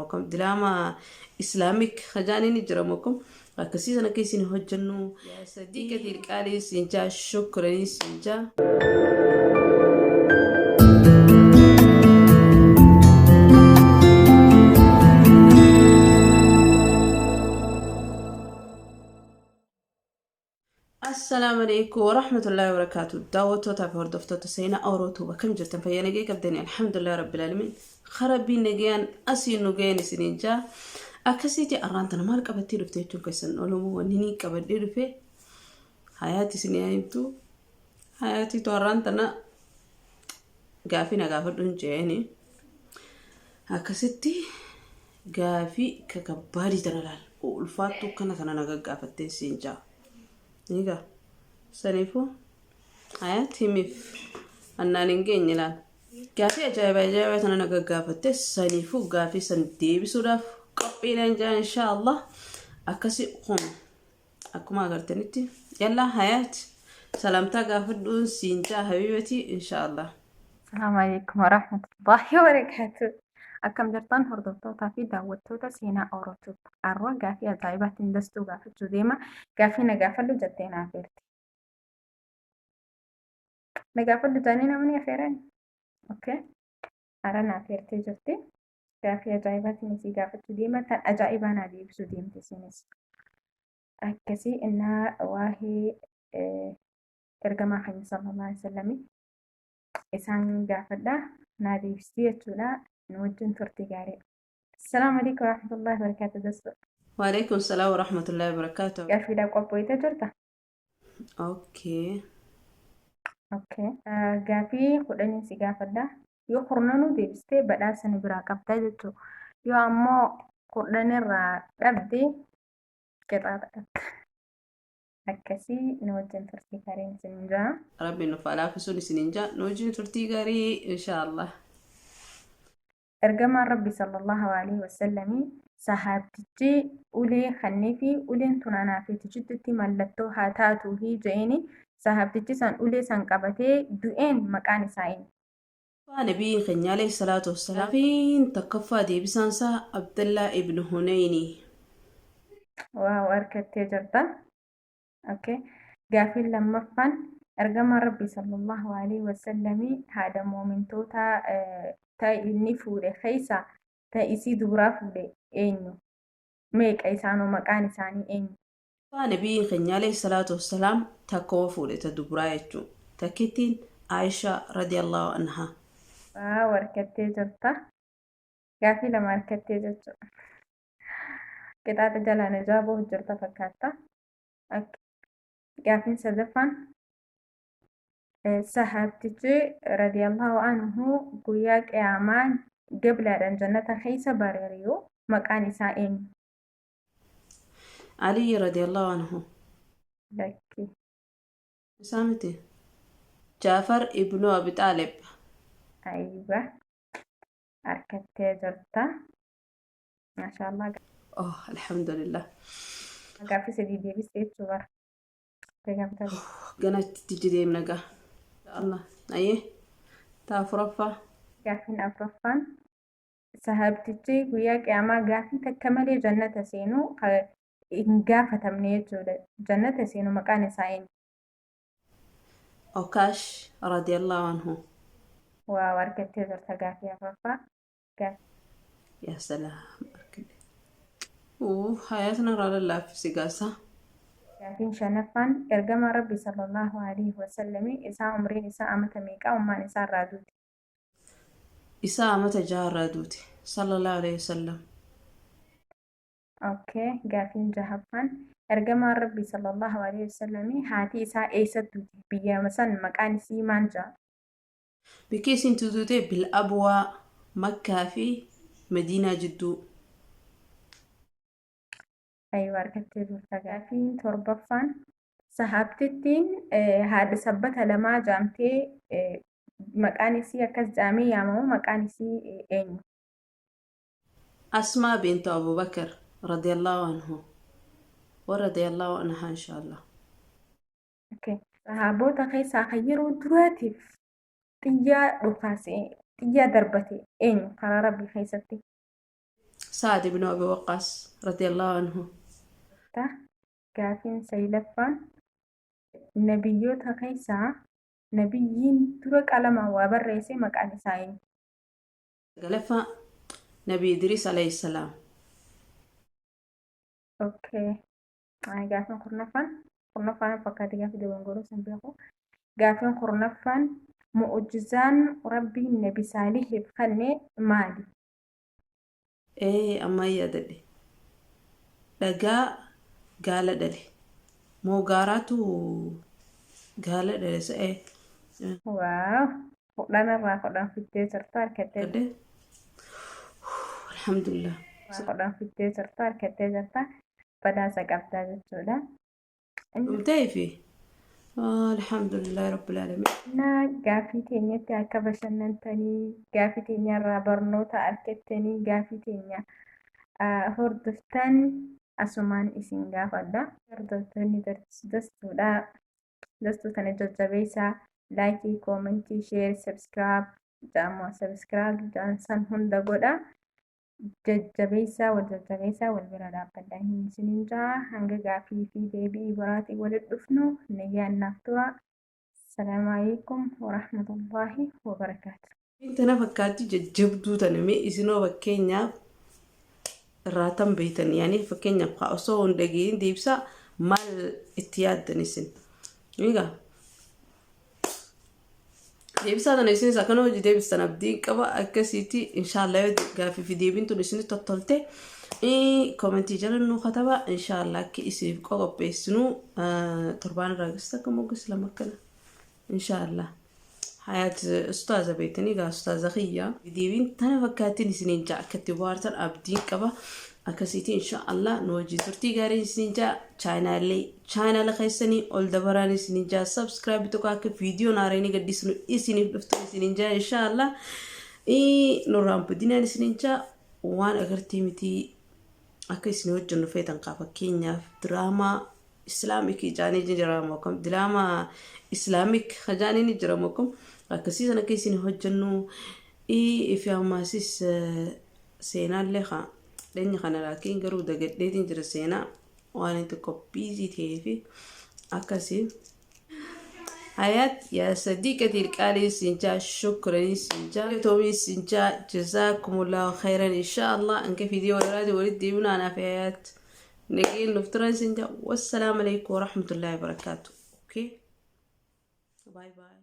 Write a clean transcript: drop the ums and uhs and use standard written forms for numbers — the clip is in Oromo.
Akkam diraama Islamic hajaanii ni jira moo akkam akkasii sana akka isin hojjennu. Sadiiqatii qaalii siin jaa shukranii siin jaa. Assalaamu alaikum warahmatullahi wabarakaatu. Daawwattootaa fi hordoftoota seenaa Oroo Tuuba kam jirtan fayyaa nagee qabdanii alhamdulillah rabbil alamin. Karabbiin nagayaan asii nu gayan isiniin jaa. Akkasiiti arraan tana maal qabattee dhufte jechuun keessan olumoo wanni ni qabadhee dhufe hayaati isinii haa himtu. Hayaatii tu arraan tana gaafii na gaafadhu hin jeeni. Akkasitti gaafii kakabbaadii tana laal ulfaattuu kana tana na gaggaafattee siin jaa. Egaa saniifuu hayaat himiif annaan hin geenye laal. Gaafii ajaa'iba ajaa'iba tana na gaggaafatte saniifuu gaafii san deebisuudhaaf qophiidhaan jaa inshaa Allah. Akkasi kun akkuma agartanitti yallaa hayaat salaamtaa gaafadhuun siin jaa habiibati inshaa Allah. Assalamu alaikum warahmatullahi wabarakatuh. Akkam jirtan hordoftootaa fi daawwattoota seenaa Orootuub. Har'a gaafii ajaa'ibaatiin dastuu gaafachuu deema. Gaafii na gaafadhu jettee na afeerte. Na gaafadhu jedhanii namni afeeran? Okay. Har'a na afeertee jirti. Gaafii ajaa'ibaatiin isii gaafachuu deema. Tan ajaa'ibaa naa deebisuu deemte isinis. Akkasii innaa waa'ee ergamaa keenya sallallahu alaihi wasallam isaan gaafadha naa deebistii jechuudha nu wajjin turtii gaarii. Assalaamu alaikum warahmatullahi wabarakatuh Dastu. Waalaikum salaam warahmatullahi wabarakatuh. Gaaffiidhaaf qopho'itee jirta? Okay. Okay. Gaaffii kudhaniin si gaafadha. Yoo kurnanuu deebistee badhaasa ni biraa qabda jechuudha. Yoo ammoo kudhanirraa dhabde qixaaxa qabda. Akkasii nu wajjin turtii gaariin isin jaa. Rabbiin nuuf haa laaffisuun isiniin jaa. Nu wajjin turtii gaarii inshaallah. Ergamaan Rabbi sallallahu alaihi wasallamii sahaabtichi ulee kanneefi uleen tun anaa fi ati jiddutti mallattoo haa taatuufi je'eeni sahaabtichi san ulee san qabatee du'een maqaan isaa eenyu? Ffaa Nabiyyiin keenya alayhi salaatu wassalaam. Gaafiin takkaffaa deebisaan isaa Abdallaa ibn Hunayni. Waaw arkattee jirta. Okay. Gaafiin lammaffaan ergamaan Rabbi sallallahu alaihi wasallamii haadha mu'mintootaa ta inni fuudhe keessa ta isii dubraa fuudhe eenyu? Meeqa isaanoo maqaan isaanii eenyu? Ffaa Nabiyyiin keenya alayhi salaatu wassalaam takkuma fuudhe ta dubraa jechuu. Takkittiin Aishaa radiyallahu anhaa. Waaw arkattee jirta. Gaafii lama arkattee jechuudha. Qixaaxa jalaa najaa bahu jirta fakkaatta. Gaafiin sadaffaan sahaabtichi radiyallahu anhu guyyaa qiyaamaa gablaadhaan jannata keessa barari'u maqaan isaa eenyu? Aliyyi radiyallahu anhu. Lakki. Isaa miti. Jaafar ibnu Abi Xaalib. Aywa. Harkattee jirta. Maashaallah. Oh, alhamdulillah. Gaaffii sadii deebiste jechuu bara. Gaafata. Gana itti deemna gaa. Allah. Ayyee. Taa afuraffaa. Gaaffiin afuraffaan sahaabtichi guyyaa qiyaamaa gaaffii takka malee jannata seenu hin gaafatamne jechuudha. Jannata seenu maqaan isaa eenyu? Okaash radiyallahu anhu. Waaw argattee jirta gaaffii afuraffaa. Yaa salaam arkadhe. Uuf hayaatna irraa lallaaffisi gaasa. Gaafiin shanaffaan ergamaa Rabbi sallallahu alaihi wasallamii isaa umriin isaa amata meeqaa ummaan isaa irraa duute? Isaa amata jaha irraa duute. Sallallahu alaihi wasallam. Okay, gaafiin jahaffaan ergamaan Rabbi sallallahu alaihi wasallamii haati isaa eessa duute? Biyya san maqaan isii maal jedhama? Bikki isiin itti duute Bil Abwaa Makkaa fi Madiinaa jidduu. Aywa argattee jirta. Gaafiin torbaffaan sahaabtittiin haadha sabbata lamaa jaamtee maqaan isii akkas jaamee yaamamu maqaan isii eenyu? Asmaa bintu Abubakar radiyallahu anhu wa radiyallahu anha inshallah. Okay. Sahaabota keessaa kan yeroo duraatiif xiyyaa dhukaase xiyyaa darbate eenyu karaa rabbii keessatti? Sa'ad ibnu Abi Waqqaas radiyallahu anhu. Ta gaafiin saglaffaan nabiyyoota keessaa nabiyyiin dura qalamaan waa barreesse maqaan isaa eenyu? Sagalaffaa Nabi Idriis alayhi salaam. Okay. Gaafiin kurnaffaan kurnaffaan fakkaate gaafii dogongoroo san beeku. Gaafiin kurnaffaan mu'ujizaan Rabbiin Nabi Saalihiif kenne maali? Ee ammaan yaadadhe. Dhagaa gaala dhale. Moo gaaraatu gaala dhale sa'ee. Waaw! 10 irraa 10 fiddee jirta harkattee. Adde. Alhamdulillah. 10 fiddee jirta harkattee jirta badhaasa qabdaa jechuudha. Dhumtee fi alhamdulillah rabbil alamin. Na gaaffii teenyatti akka bashannantanii gaaffii teenya irraa barnoota argattanii gaaffii teenya hordoftan asumaan isin gaafadha. Hordoftoonni dastuudha. Dastuu tana jajjabeessaa laayikii, koomentii, sheer, sabskiraayib jedhamu sabskiraayib jedhan san hunda godha. Jajjabeessaa wal jajjabeessaa wal bira dhaabbadha. Hin isiniin ja'a hanga gaaffii fi deebii biraatiin walitti dhufnu nagaan naaf tura. Salaamu alaikum warahmatullaahi wabarakaatu. Tana fakkaatti jajjabduu tana mee isinoo fakkeenyaaf irraa tan beektan yaani fakkeenyaaf haa osoo hin dhageeyin deebisaa maal itti yaaddan isin. Egaa deebisaa tana isinis akkana hojii deebistan abdiin qaba akkasiiti inshaallah yoo gaaffii fi deebiin tun isin tottolte koomentii jala nuu kataba inshaallah akka isiniif qopheessinu torbaan irraa gasta akka moggas lama akkana inshaallah. Hayaat ustaaza beektanii gaa ustaaza kiyya. Deebiin tana fakkaattiin isiniin ja'a akka itti bohaartan abdiin qaba. Akkasiiti inshaallah nu wajjin turtii gaarii isiniin ja'a chaayinaalee chaayinaala keessanii ol dabaraan isiniin ja'a subscribe tokko akka viidiyoon haareenii gaddisnu isiniif dhuftu isiniin ja'a inshaallah. Nurraan budinaan isiniin ja'a waan agartee mitii akka isin hojjennu feetan kaa fakkeenyaaf diraamaa Islamic jaanii ni jira moo kam diraama Islamic jaanii ni jira moo kam akkasii sana akka isin hojjennu ifi ammaasis seenaallee haa dhenya kana laakiin garuu dagadheetiin jira seenaa waan inni xiqqoo biizii ta'ee fi akkasii. Hayat yaa sadiiqati ilqaalii sinjaa shukranii sinjaa toomii sinjaa jazaakumullahu khayran inshaallah anka fiidiyoo waraati walitti deebinu anaaf hayat. Nageen nuuf turan isin jaa. Wassalaamu alaikum warahmatullahi wabarakaatu. Okay. Bye bye.